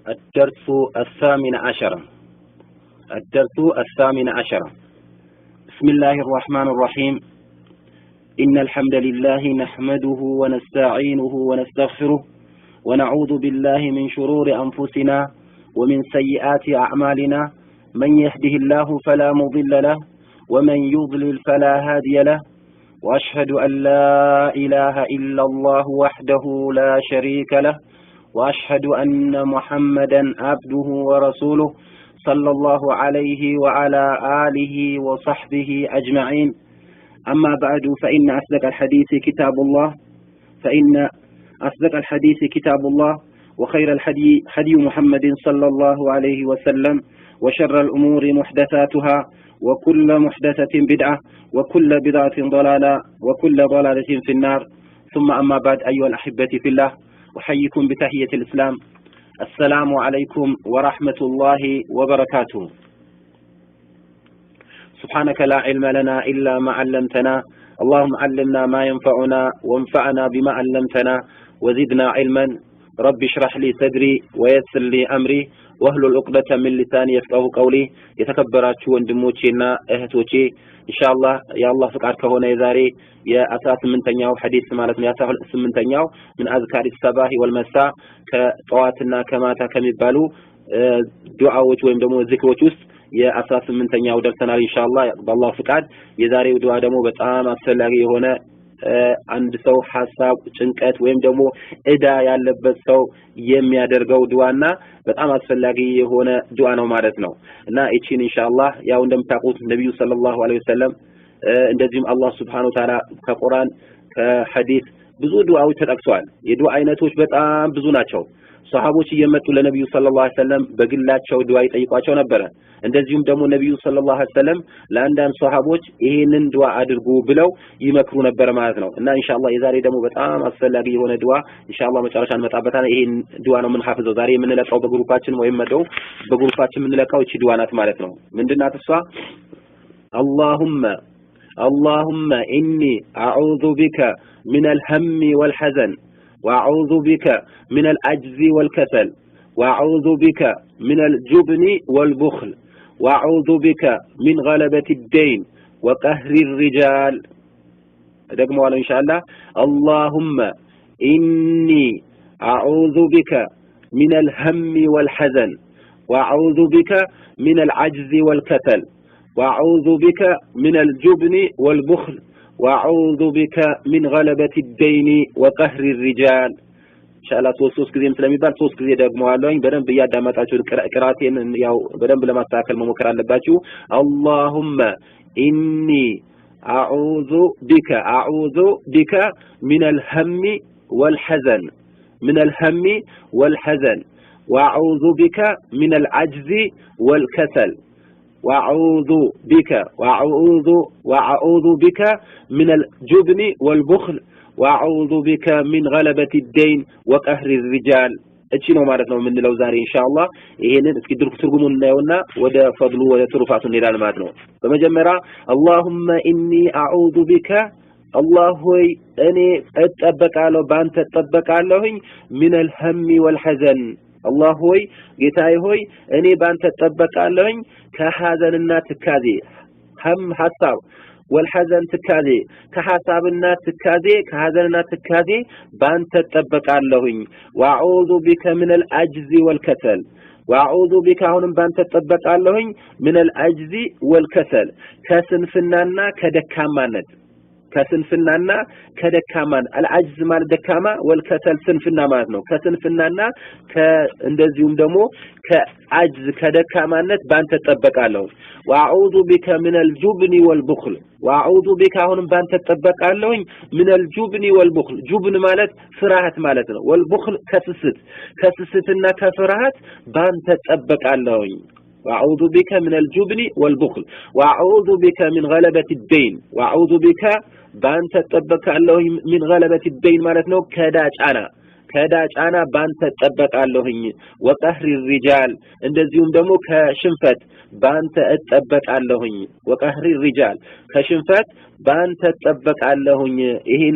الدرس الثامن عشر. الدرس الثامن عشر. بسم الله الرحمن الرحيم. إن الحمد لله نحمده ونستعينه ونستغفره، ونعوذ بالله من شرور أنفسنا ومن سيئات أعمالنا. من يهده الله فلا مضل له، ومن يضلل فلا هادي له. وأشهد أن لا إله إلا الله وحده لا شريك له، وأشهد أن محمدا عبده ورسوله صلى الله عليه وعلى آله وصحبه أجمعين. أما بعد، فإن أصدق الحديث كتاب الله، فإن أصدق الحديث كتاب الله، وخير الهدي هدي محمد صلى الله عليه وسلم، وشر الأمور محدثاتها، وكل محدثة بدعة، وكل بدعة ضلالة، وكل ضلالة في النار. ثم أما بعد، أيها الأحبة في الله، أحييكم بتحية الإسلام: السلام عليكم ورحمة الله وبركاته. سبحانك لا علم لنا إلا ما علمتنا، اللهم علمنا ما ينفعنا، وانفعنا بما علمتنا، وزدنا علما. رب اشرح لي صدري ويسر لي أمري واحلل عقدة من لساني يفقهوا قولي. የተከበራችሁ ወንድሞቼና እህቶቼ፣ ኢንሻአላህ የአላህ ፍቃድ ከሆነ የዛሬ የ18ኛው ሐዲስ ማለት ነው፣ የ18ኛው من أذكار الصباح والمساء፣ ከጠዋትና ከማታ ከሚባሉ ዱዓዎች ወይም ደግሞ ዚክሮች ውስጥ የ18ኛው ደርሰናል ኢንሻአላህ በአላህ ፍቃድ። የዛሬው ዱዓ ደግሞ በጣም አስፈላጊ የሆነ፣ አንድ ሰው ሐሳብ፣ ጭንቀት ወይም ደግሞ እዳ ያለበት ሰው የሚያደርገው ዱዓና በጣም አስፈላጊ የሆነ ዱዓ ነው ማለት ነው። እና እቺን ኢንሻአላህ ያው እንደምታውቁት ነብዩ ሰለላሁ ዐለይሂ ወሰለም እንደዚሁም አላህ ሱብሓነሁ ወተዓላ ከቁርአን ከሐዲስ ብዙ ዱዓዎች ተጠቅሰዋል። የዱዓ አይነቶች በጣም ብዙ ናቸው። ሰሃቦች እየመጡ ለነብዩ ሰለላሁ ዐለይሂ ወሰለም በግላቸው ዱዓ ይጠይቋቸው ነበረ። እንደዚሁም ደግሞ ነብዩ ሰለላሁ ዐለይሂ ወሰለም ለአንዳንድ ሰሃቦች ይሄንን ዱዓ አድርጉ ብለው ይመክሩ ነበር ማለት ነው። እና ኢንሻአላህ የዛሬ ደግሞ በጣም አስፈላጊ የሆነ ዱዓ ኢንሻአላህ መጨረሻ እንመጣበታለን። ይሄን ዱዓ ነው የምንሐፍዘው፣ ዛሬ የምንለቀው በግሩፓችን ወይም መደው በግሩፓችን የምንለቀው እቺ ዱዓ ናት ማለት ነው። ምንድናት እሷ? اللهم اللهم إني أعوذ بك من الهم والحزن، وأعوذ بك من العجز والكسل، وأعوذ بك من الجبن والبخل، وأعوذ بك من غلبة الدين وقهر الرجال. ደግመዋለሁ ኢንሻአላህ። اللهم إني أعوذ بك من الهم والحزن، وأعوذ بك من العجز والكسل، وأعوذ بك من الجبن والبخل، وأعوذ بك من غلبة الدين وقهر الرجال. ኢንሻአላህ ሶስት ሶስት ጊዜም ስለሚባል ሶስት ጊዜ ደግመዋለሁኝ። በደንብ እያዳመጣችሁ ቅራቴን ያው በደንብ ለማስተካከል መሞከር አለባችሁ። اللهم إني أعوذ بك، أعوذ بك من الهم والحزن، من الهم والحزن، وأعوذ بك من العجز والكسل، وأعوذ بك وأعوذ وأعوذ بك من الجبن والبخل، وأعوذ بك من غلبة الدين وقهر الرجال. እቺ ነው ማለት ነው የምንለው ዛሬ ኢንሻአላህ። ይሄንን እስኪ ትርጉሙን እናየውና ወደ ፈድሉ ወደ ትሩፋቱ እንሄዳለን ማለት ነው። በመጀመሪያ اللهم إني أعوذ بك፣ አላህ ሆይ እኔ እጠበቃለሁ፣ በአንተ እጠበቃለሁኝ፣ من الهم والحزن፣ አላህ ሆይ፣ ጌታዬ ሆይ፣ እኔ በአንተ እጠበቃለሁኝ ከሐዘንና ትካዜ። هم ሐሳብ፣ والحزن ትካዜ፣ ከሐሳብና ትካዜ፣ ከሐዘንና ትካዜ በአንተ እጠበቃለሁኝ። وأعوذ بك من العجز والكسل، وأعوذ بك አሁንም በአንተ እጠበቃለሁኝ፣ من العجز والكسل ከስንፍናና ከደካማነት፣ ከስንፍናና ከደካማን። العجز ማለት ደካማ፣ والكسل ስንፍና ማለት ነው። ከስንፍናና እንደዚሁም ደግሞ ከ عجز ከደካማነት ባንተ እጠበቃለሁ። وأعوذ بك من الجبن والبخل، وأعوذ بك አሁንም ባንተ እጠበቃለሁኝ፣ من الجبن والبخل። جبن ማለት ፍርሃት ማለት ነው። والبخل ከስስት፣ ከስስትና ከፍርሃት ባንተ እጠበቃለሁኝ። وأعوذ بك من الجبن والبخل، وأعوذ بك من غلبة الدين، وأعوذ بك ባንተ እጠበቃለሁኝ፣ من غلبة الدين ማለት ነው ከዕዳ ጫና፣ ከዕዳ ጫና ባንተ እጠበቃለሁኝ። وقهر الرجال እንደዚሁም ደግሞ ከሽንፈት ባንተ እጠበቃለሁኝ። وقهر الرجال ከሽንፈት ባንተ እጠበቃለሁኝ። ይሄን